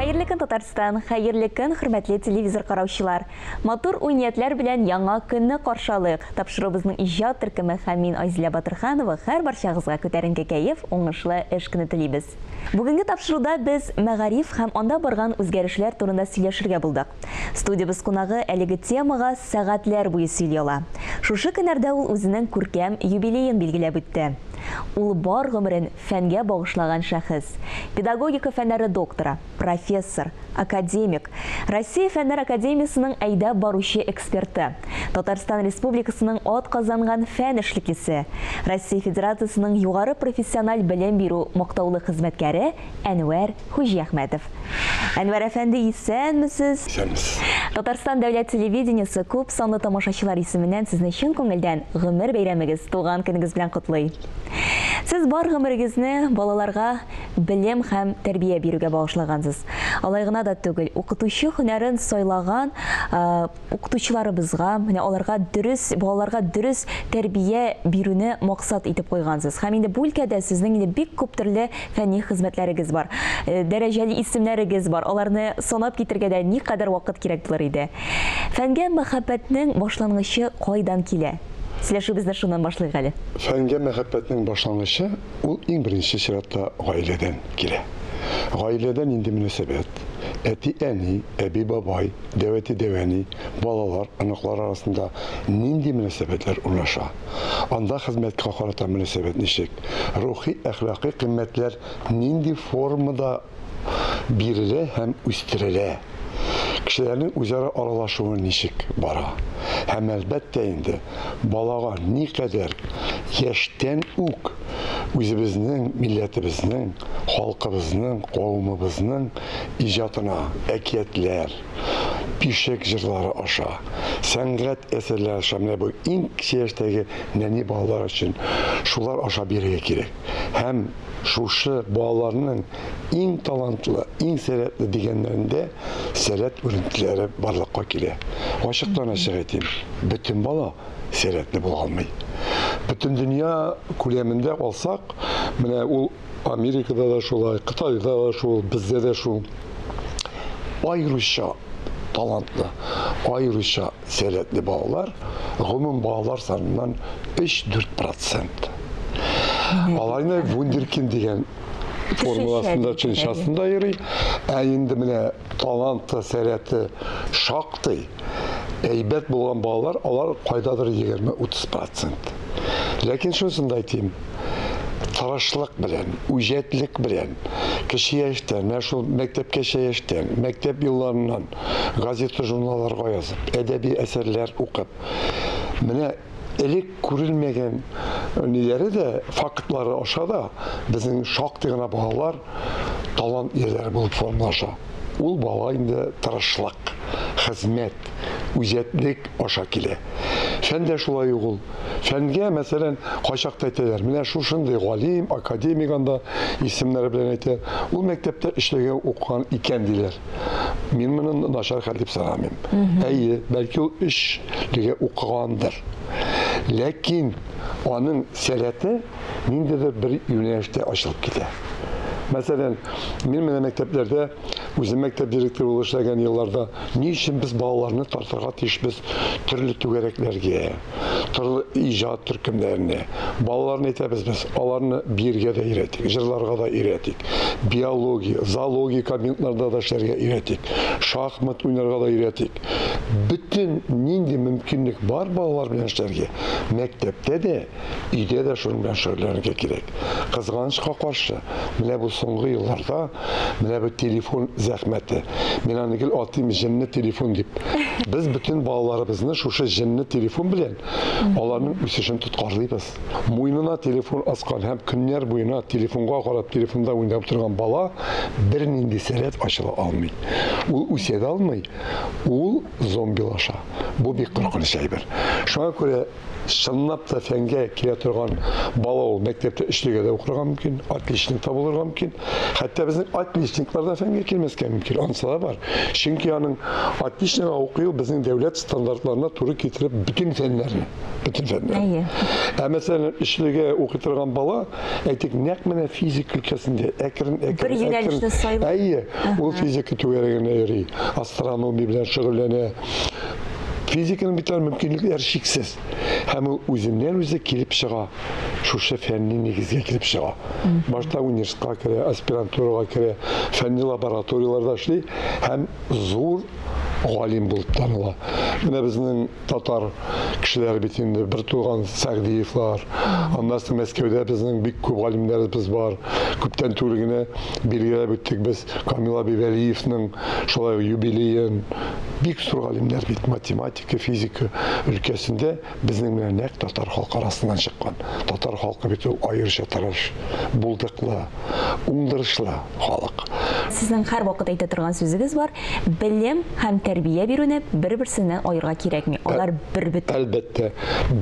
Хәерле көн, Татарстан! Хәерле көн, хөрмәтле телевизор караучылар! Матур уй-ниятләр белән яңа көнне каршы алыйк. Тапшыруыбызның иҗат төркеме һәм мин, Айзилә Батырханова, һәрбарчагызга күтәренке кәеф, уңышлы эш көне телибез. Бүгенге тапшыруда без мәгариф һәм анда барган үзгәрешләр турында сөйләшергә булдык. Студиябез кунагы әлеге темага сәгатьләр буе сөйли ала. Шушы көннәрдә ул үзенең күркәм юбилеен билгеләп үтте. Ул бар гомерен фәнгә багышлаган шәхес. Педагогика фәннәре докторы, профессор, академик, Россия Фәннәр академиясенең әйдәп баручы эксперты, Татарстан Республикасының атказанган фән эшлеклесе, Россия Федерациясенең югары профессиональ белем бирү мактаулы хезмәткәре Әнвәр Хуҗиәхмәтов. Әнвәр әфәнде, исәнмесез! Исәнмесез! Татарстан дәүләт телевидениесе күп санлы тамашачылар исеменнән сезне чын күңелдән гомер бәйрәмегез, туган көнегез белән котлый. Сез бар гомерегезне балаларга белем һәм тәрбия бирүгә багышлагансыз. Алай гына да түгел, укытучы һөнәрен сайлаган укытучыларыбызга, менә аларга дөрес, балаларга дөрес тәрбия бирүне максат итеп куйгансыз. Һәм инде бу өлкәдә сезнең инде бик күп төрле фәнни хезмәтләрегез бар, дәрәҗәле исемнәрегез бар. Аларны санап китергә дә никадәр вакыт кирәк булыр иде. Фәнгә мәхәббәтнең башлангычы кайдан килә? Сөйләшүебезне шуннан башлыйк әле. Фәнгә мәхәббәтнең башлангычы ул иң беренче чиратта гаиләдән килә. Гаиләдә нинди мөнәсәбәт? Әти-әни, әби-бабай, дәү әти-дәү әни, балалар, оныклар арасында нинди мөнәсәбәтләр урнаша? Анда хезмәткә карата мөнәсәбәт ничек? Рухи, әхлакый кыйммәтләр нинди формада бирелә һәм үстерелә? Кешеләрнең үзара аралашуы ничек бара? Һәм, әлбәттә инде, балага никадәр яшьтән үк үзебезнең милләтебезнең, халкыбызның, кавымыбызның иҗатына әкиятләр, бишек җырлары аша, сәнгать әсәрләре аша, менә бу иң кече яшьтәге нәни балалар өчен шулар аша бирергә кирәк. Һәм шушы балаларның иң талантлы, иң сәләтле дигәннәрендә сәләт үрентеләре барлыкка килә. Ачыктан-ачык әйтим, бөтен бала сәләтле була алмый. Бөтен дөнья күләмендә алсак, менә ул Америкада да шулай, Кытайда да шул, бездә дә шул. Аеруча талантлы, аеруча сәләтле балалар гомум балалар саныннан 3-4 процент. Алайны вундеркинд дигән формуласында, төшенчәсендә йөри. Ә инде менә таланты, сәләте шактый әйбәт булган балалар, алар кайдадыр 20-30 процент. Ләкин шунысын да әйтим, тырышлык белән, үҗәтлек белән, кече яшьтән, менә шул мәктәпкәчә яшьтән, мәктәп елларыннан газета-журналларга язып, әдәби әсәрләр укып, менә элек күрелмәгән ниләре дә, фактлары аша да безнең шактый гына балалар талант ияләре булып формалаша. Ул бала инде тырышлык, хезмәт, үҗәтлек аша килә. Фән дә шулай ук ул. Фәнгә, мәсәлән, кайчакта әйтәләр, менә шушындый галим, академик анда исемнәре белән әйтә, ул мәктәптә өчлегә укыган икән диләр. Мин моны начар хәл дип санамыйм. Әйе, бәлки ул өчлегә укыгандыр. Ләкин аның сәләте ниндидер бер юнәлештә ачылып китә. Мәсәлән, мин менә мәктәпләрдә үзем мәктәп директоры булып эшләгән елларда ни өчен без балаларны тартырга тиешбез төрле түгәрәкләргә, төрле иҗат төркемнәренә. Балаларны әйтәбез без, аларны биергә дә өйрәтик, җырларга да өйрәтик, биология, зоология кабинетларында да эшләргә өйрәтик, шахмат уйнарга да өйрәтик. Бөтен нинди мөмкинлек бар балалар белән эшләргә, мәктәптә дә, Өйдә дә шуның белән шөгыльләнергә кирәк. Кызганычка каршы, менә бу соңгы елларда менә бу телефон зәхмәте. Мин аны гел атыйм җенле телефон дип. Без бөтен балаларыбызны шушы җенле телефон белән аларның үсешен тоткарлыйбыз. Муенына телефон аскан һәм көннәр буена телефонга карап, телефонда уйнап торган бала бернинди сәләт ачыла алмый. Ул үсә дә алмый, ул зомбилаша. Бу бик куркыныч әйбер. Шуңа күрә Чынлап та фәнгә килә торган бала ул мәктәптә өчлегә дә укырга мөмкин, отличник та булырга мөмкин. мөмкин. Хәтта безнең отличниклар да фәнгә килмәскә мөмкин. Анысы да бар. Чөнки аның отличныйга укый ул безнең дәүләт стандартларына туры китереп бөтен фәннәрне. Бөтен фәннәрне. Ә мәсәлән, өчлегә укый торган бала, әйтик, нәкъ менә физика өлкәсендә әкрен әкрен бер юнәлешне сайлый. Әйе, ул физика түгәрәгенә йөри, астрономия белән шөгыльләнә. Физиканың бит мөмкинлекләре чиксез. Һәм ул үзеннән-үзе килеп чыга. Шушы фәнни нигезгә килеп чыга. Башта университетка керә, аспирантурага керә, фәнни лабораторияләрдә эшли һәм зур галим булып таныла. Менә безнең татар кешеләре бит инде бертуган Сәгъдиевлар. Аннан соң Мәскәүдә безнең бик күп галимнәребез бар. Күптән түгел генә билгеләп үттек без Камил абый Вәлиевның шулай ук юбилеен. Бик зур галимнәр бит математика, физика өлкәсендә безнең менә нәкъ татар халкы арасыннан чыккан. Татар халкы бит ул аеруча тырыш, булдыклы, уңдырышлы халык. Сезнең һәрвакыт әйтә торган сүзегез бар, белем һәм тәрбия бирүне бер-берсеннән аерырга кирәкми. Алар бер бөтен. Әлбәттә.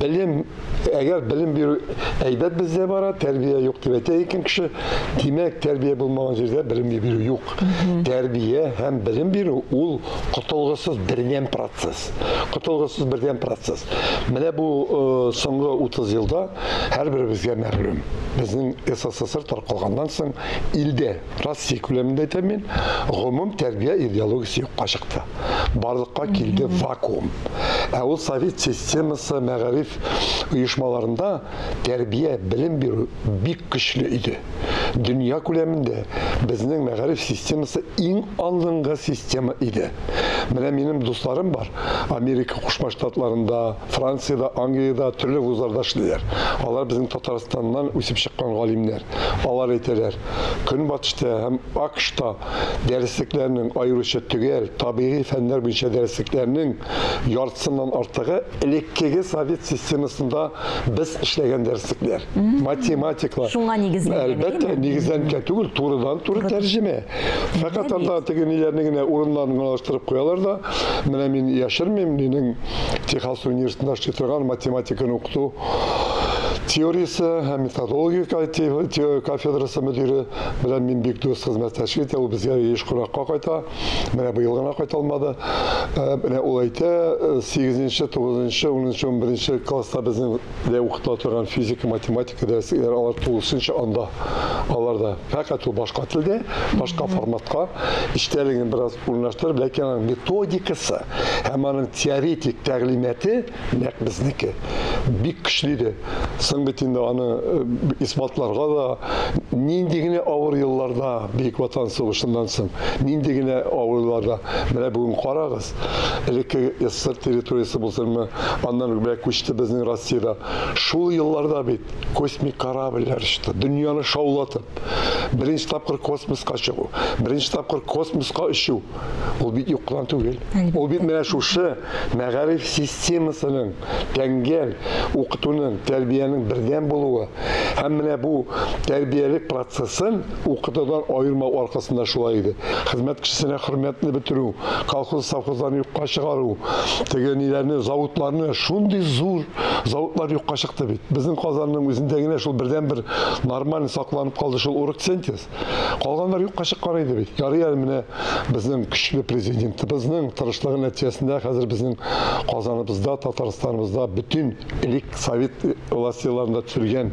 Белем, әгәр белем бирү әйбәт бездә бара, тәрбия юк дип әйтә икән кеше, димәк, тәрбия булмаган җирдә белем бирү юк. Тәрбия һәм белем бирү ул котылгысыз бердәм процесс. Котылгысыз бердәм процесс. Менә бу соңгы 30 елда һәрберебезгә мәгълүм. Безнең СССР таркалганнан соң илдә, Россия күләмендә әйтәм мин, гомум тәрбия идеологиясе юкка чыкты. Барлыкка килде вакуум. Ә ул совет системасы мәгариф оешмаларында тәрбия, белем бирү бик көчле иде. Дөнья күләмендә безнең мәгариф системасы иң алдынгы система иде. Менә минем дусларым бар. Америка Кушма Штатларында, Франциядә, Англиядә төрле вузларда эшлиләр. Алар безнең Татарстаннан үсеп чыккан галимнәр. Алар әйтәләр, Көнбатышта һәм АКШта дәреслекләрнең аеруча төгәл, табигый фәннәр буенча дәреслекләрнең яртысыннан артыгы элеккеге совет системасында без эшләгән дәреслекләр. Математиклар. Шуңа нигезләнгән. Әлбәттә, нигезләнгән түгел, турыдан-туры тәрҗемә. Фәкать анда теге ниләрне генә урыннарын гына алыштырып куялар да, менә мин яшермим, минем Техас университетында эшли торган математиканы укыту теориясе һәм методология кафедрасы мөдире белән мин бик дус хезмәттәшлек итә, ул безгә еш кунакка кайта. Менә быел гына кайта алмады. Менә ул әйтә, 8-нче, 9-нчы, 10-нчы, 11-нче класста безнең дә укытыла торган физика, математика дәреслекләре алар тулысынча анда. Аларда фәкать ул башка телдә, башка форматка эчтәлеген бераз урнаштырып, ләкин аның методикасы һәм аның теоретик тәгълиматы нәкъ безнеке. Бик көчле иде. Соң бит инде аны исбатларга да нинди генә авыр елларда, Бөек Ватан сугышыннан соң, нинди генә авыр елларда, менә бүген карагыз, элекке СССР территориясе булсынмы, аннан менә күчте безнең Россиядә. Шул елларда бит космик корабльләр очты, дөньяны шаулатып. Беренче тапкыр космоска чыгу, беренче тапкыр космоска очу. Ул бит юктан түгел. Ул бит менә шушы мәгариф системасының тәңгәл укытуның, тәрбиянең бердәм булуы һәм менә бу тәрбиялек процессын укытудан аермау аркасында шулай иде. Хезмәт кешесенә хөрмәтне бетерү, колхоз, совхозларны юкка чыгару, теге ниләрне, заводларны, шундый зур заводлар юкка чыкты бит. Безнең Казанның үзендә генә шул бердән-бер нормаль сакланып калды шул Оргсинтез. Калганнар юкка чыккан иде бит. Ярый әле менә безнең көчле президентыбызның тырышлыгы нәтиҗәсендә хәзер безнең Казаныбызда, Татарстаныбызда бөтен элек совет власти елларында төзелгән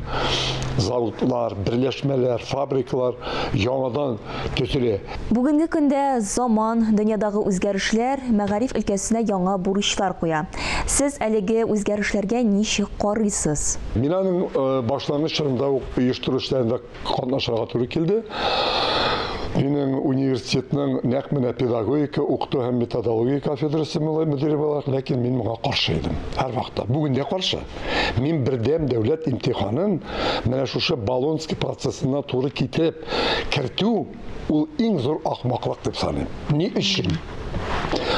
заводлар, берләшмәләр, фабрикалар яңадан төзелә. Бүгенге көндә заман, дөньядагы үзгәрешләр мәгариф өлкәсенә яңа бурычлар куя. Сез әлеге үзгәрешләргә ничек карыйсыз? Мин аның башлангыч чорында ук оештыру эшләрендә катнашырга туры килде. Минем университетның нәкъ менә педагогика, укыту һәм методология кафедрасы мөдире буларак, ләкин мин моңа каршы идем. Һәрвакытта. Бүген дә каршы. Мин бердәм дәүләт имтиханын менә шушы Болонский процессына туры китереп кертү ул иң зур ахмаклык дип саныйм. Ни өчен?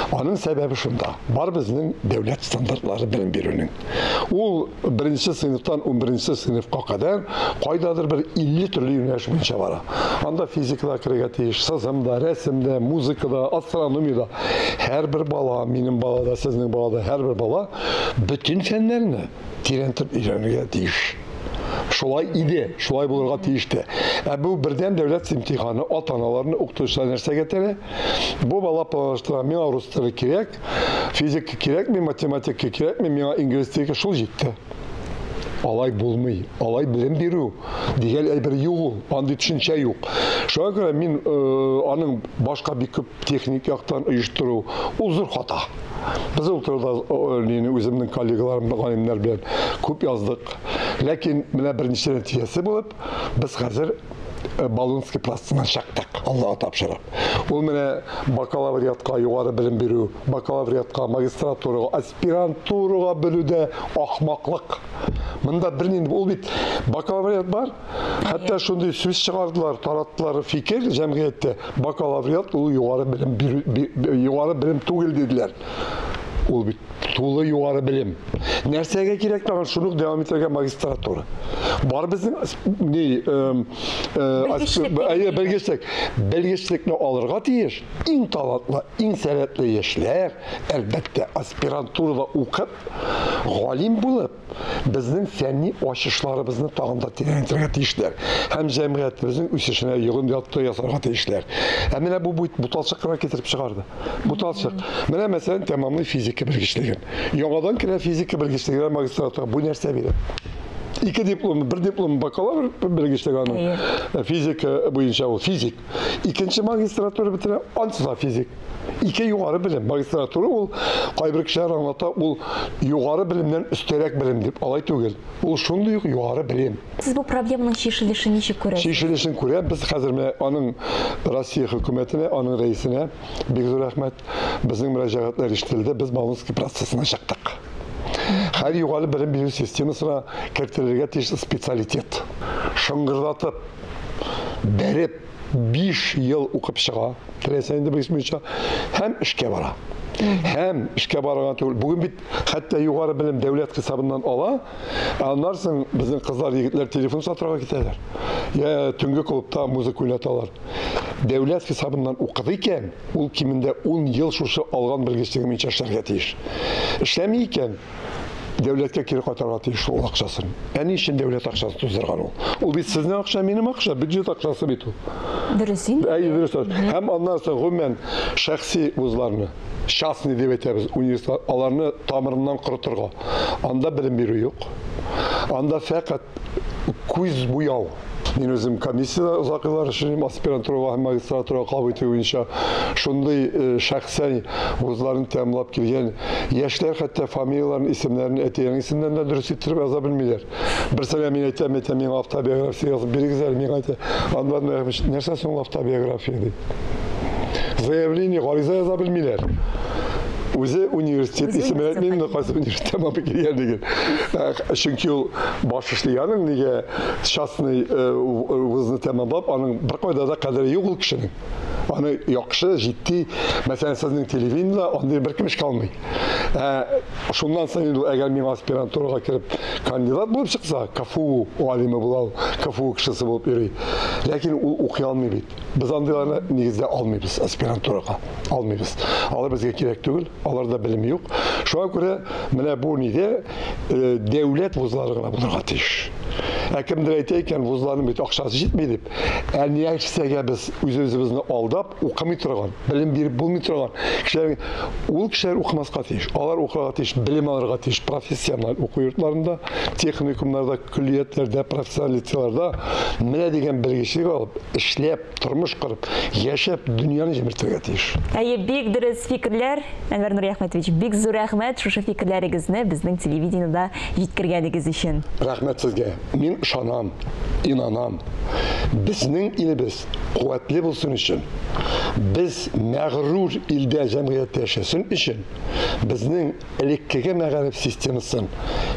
Аның сәбәбе шунда. Бар безнең дәүләт стандартлары белем бирүнең. Ул беренче сыйныфтан 11 сыйныфка кадәр кайдадыр бер 50 төрле юнәлеш буенча бара. Анда физика да керергә тиеш, сызым да, рәсем дә, музыка да, астрономия да. Һәрбер бала, минем бала да, сезнең бала да, һәрбер бала бөтен фәннәрне тирәнтен өйрәнергә тиеш. Шулай иде, шулай булырга тиеште. Ә бу бердәм дәүләт имтиханы ата-аналарны, укытучылар нәрсәгә этәрә? Бу бала планлаштыра, миңа рус теле кирәк, физика кирәкми, математика кирәкми, миңа инглиз теле шул җитте. Алай булмый, алай белем бирү дигән әйбер юк ул, андый төшенчә юк. Шуңа күрә мин аның башка бик күп техник яктан оештыру, ул зур хата. Без ул турыда үземнең коллегаларым, галимнәр белән күп яздык. Ләкин менә беренче нәтиҗәсе булып, без хәзер Болонский процессыннан чыктык, Аллага тапшырып. Ул менә бакалавриатка югары белем бирү, бакалавриатка, магистратурага, аспирантурага белүдә ахмаклык. Монда бернинди, ул бит бакалавриат бар, хәтта шундый сүз чыгардылар, тараттылар фикер җәмгыятьтә, бакалавриат ул югары белем бирү, югары белем түгел диделәр. Ул бит тулы югары белем. Нәрсәгә кирәк тагын шуны дәвам итәргә магистратура. Бар безнең ни әйе, белгечлек. Белгечлекне алырга тиеш иң талантлы, иң сәләтле яшьләр, әлбәттә, аспирантурада укып, галим булып, безнең фәнни ачышларыбызны тагын да тирәнәйтергә тиешләр. Һәм җәмгыятебезнең үсешенә йогынты ясарга тиешләр. Ә менә бу буталчык кына китереп чыгарды. Буталчык. Менә мәсәлән, тәмамлый физика белгечлеген. Яңадан керә физика белгечлегенә магистратура. Бу нәрсә бирә? Ике диплом, бер диплом бакалавр белгечлеге аның. Физика буенча ул физик. Икенче магистратура бетерә, ансы да физик. Ике югары белем. Магистратура ул, кайбер кешеләр аңлата, ул югары белемнән өстәрәк белем дип. Алай түгел. Ул шундый ук югары белем. Сез бу проблеманың чишелешен ничек күрәсез? Чишелешен күрәм. Без хәзер менә аның Россия хөкүмәтенә, аның рәисенә бик зур рәхмәт. Безнең мөрәҗәгатьләр ишетелде. Без Болонский процессына чыктык. Һәр югары белем бирү системасына кертелергә тиеш специалитет. Шыңгырдатып, бәреп 5 ел укып чыга, теләсә инде белгеч буенча, һәм эшкә бара. Һәм эшкә барырга түгел. Бүген бит хәтта югары белем дәүләт хисабыннан ала, ә аннан соң безнең кызлар, егетләр телефон сатырга китәләр. Я төнге клубта музыка уйнаталар. Дәүләт хисабыннан укыды икән, ул кимендә 10 ел шушы алган белгечлеге буенча эшләргә тиеш. Эшләми икән, дәүләткә кире кайтарырга тиеш ул акчасын. Ә ни өчен дәүләт акчасын туздырган ул? Ул бит сезнең акча, минем акча, бюджет акчасы бит ул. Дөрес инде. Әйе, дөрес. Һәм аннан соң гомумән шәхси вузларны, частный дип әйтәбез, университет, аларны тамырыннан корытырга. Анда белем бирү юк. Анда фәкать күз буяу. Мин үзем комиссиядә озак еллар эшлим, аспирантурага һәм магистратурага кабул итү буенча шундый шәхсән вузларын тәмамлап килгән яшьләр хәтта фамилияләрен, исемнәрен, әтиләренең исемнәрен дә дөрес иттереп яза белмиләр. Берсенә мин әйтәм, әйтәм, миңа автобиография язып бирегез әле, миңа әйтә, Анвар Нәгымович, нәрсә соң ул автобиография ди. Заявление, гариза яза белмиләр. Үзе университет исемен әйтмим, инде кайсы университет тәмамлап килгәнлеген. Чөнки ул баш эшли аның, нигә частный вузны тәмамлап, аның беркайда да кадере юк ул кешенең. Аны яхшы, җитди, мәсәлән, сезнең телевидениедә андый беркем эшкә алмый. Шуннан соң инде әгәр миңа аспирантурага кереп кандидат булып чыкса, КФУ галиме була ул, КФУ кешесе булып йөри. Ләкин ул укый алмый бит. Без андыйларны нигездә алмыйбыз аспирантурага. Алмыйбыз. Алар безгә кирәк түгел, аларда белем юк. Шуңа күрә менә бу нидә дәүләт вузлары гына булырга тиеш. Ә кемдер әйтә икән, вузларның бит акчасы җитми дип. Ә нәрсәгә без үз-үзебезне алдап укымый торган, белем биреп булмый торган кешеләр, ул кешеләр укымаска тиеш. Алар укырга тиеш, белем алырга тиеш профессиональ уку йортларында, техникумнарда, көллиятләрдә, профессиональ лицейларда менә дигән белгечлек алып, эшләп, тормыш корып, яшәп, дөньяны җимертергә тиеш. Әйе, бик дөрес фикерләр, Әнвәр Нуриәхмәтович, бик зур рәхмәт шушы фикерләрегезне безнең телевидениедә җиткергәнегез өчен. Рәхмәт сезгә. Мин ышанам, инанам. Безнең илебез куәтле булсын өчен, без мәгърур илдә, җәмгыятьтә яшәсен өчен, безнең элеккеге мәгариф системасын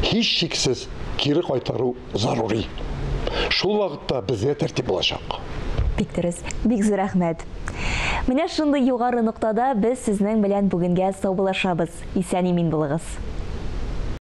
һичшиксез кире кайтару зарури. Шул вакытта безгә тәртип булачак. Бик дөрес. Бик зур рәхмәт. Менә шундый югары ноктада без сезнең белән бүгенгә саубуллашабыз. Исән-имин булыгыз.